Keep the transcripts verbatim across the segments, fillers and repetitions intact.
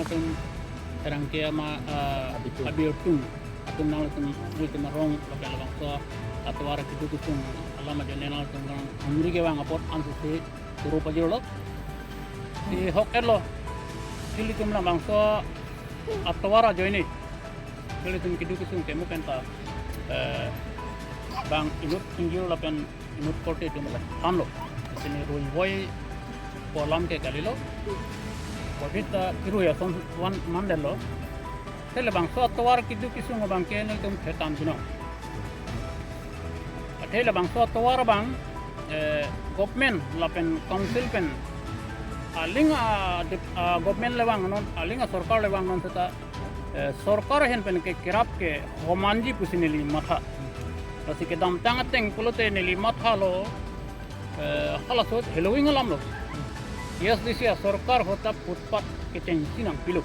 Atum pherangke ama, ah, Abitung. Abitung. Atum nanglitum, nanglitum arong lapen labangso atovar keduk kesung alam ajoine nanglitum kangri kevang apot ansose turu pajirlo. Ihok-etlo. Ilitum labangso atovar ajoine ilitum keduk kesung kemo penta, eh, bang inut ingjir lapen inut korte atum la thanlo. Isi ne rui voi pu alam ke kalilo. Covid ta kirui ason van mandetlo. Te labangso atovar keduk kesung abang ke nelitum thetan pinon. Athe labangso atovar abang, eh, government lapen council pen aling a dep-, a government le vangnon, aling asorkar le vangnon seta, eh, sorkar ahin pen kekerap ke homanji pusi neli matha. Lasi kedamtang ateng pulote neli mathalo, eh, halaso halloween alamlo. A S D C asorkar ahut ta footpath kechengsi nangpilo.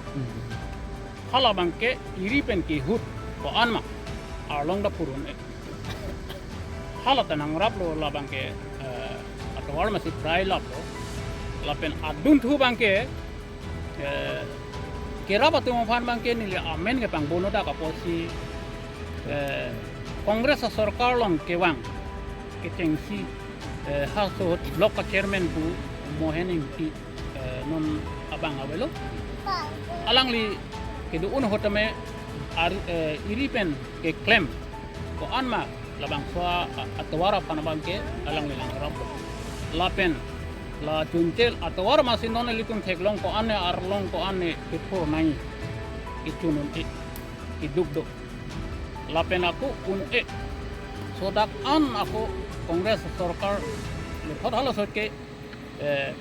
Hala abang ke iri pen kehut ko-an ma arlong ta purun-e. Hala ta nangraplo labang ke, eh, atovar masi prai laplo. Lapen adunthu abang ke, eh, kerap atum aphan abang ke neli amen ke pangbono dak apotsi, eh, Congress asorkar along kevang kechengsi, eh, halaso ahut block a chairman pu Mohen Ingti, eh, non abang avelo. Alangli kedo-an ahut tame ar-, eh, iri pen keklem ko-an ma labangso a-, atovar aphan abang ke alangli nangrap. Lapen la chunchel atovar masi non ilitum theklong ko-an ne arlong ko-an ne kepur nai kechun un-e keduk do. Lapen ako un-e sodak an ako Congress sorkar lethot halaso ahut ke, eh,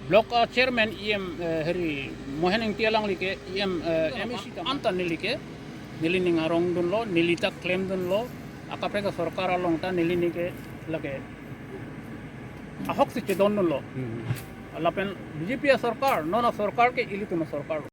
block a chairman E M, eh, heri Mohen Ingti alangli ke E M, eh, M A C ta anta neli ke, nelining arongdunlo, neli ta klemdunlo, akaprek asorkar along ta nelining ke lake ahoksi chedondunlo. Hmm. Lapen B J P asorkar, non asorkar ke ilitum asorkar lo.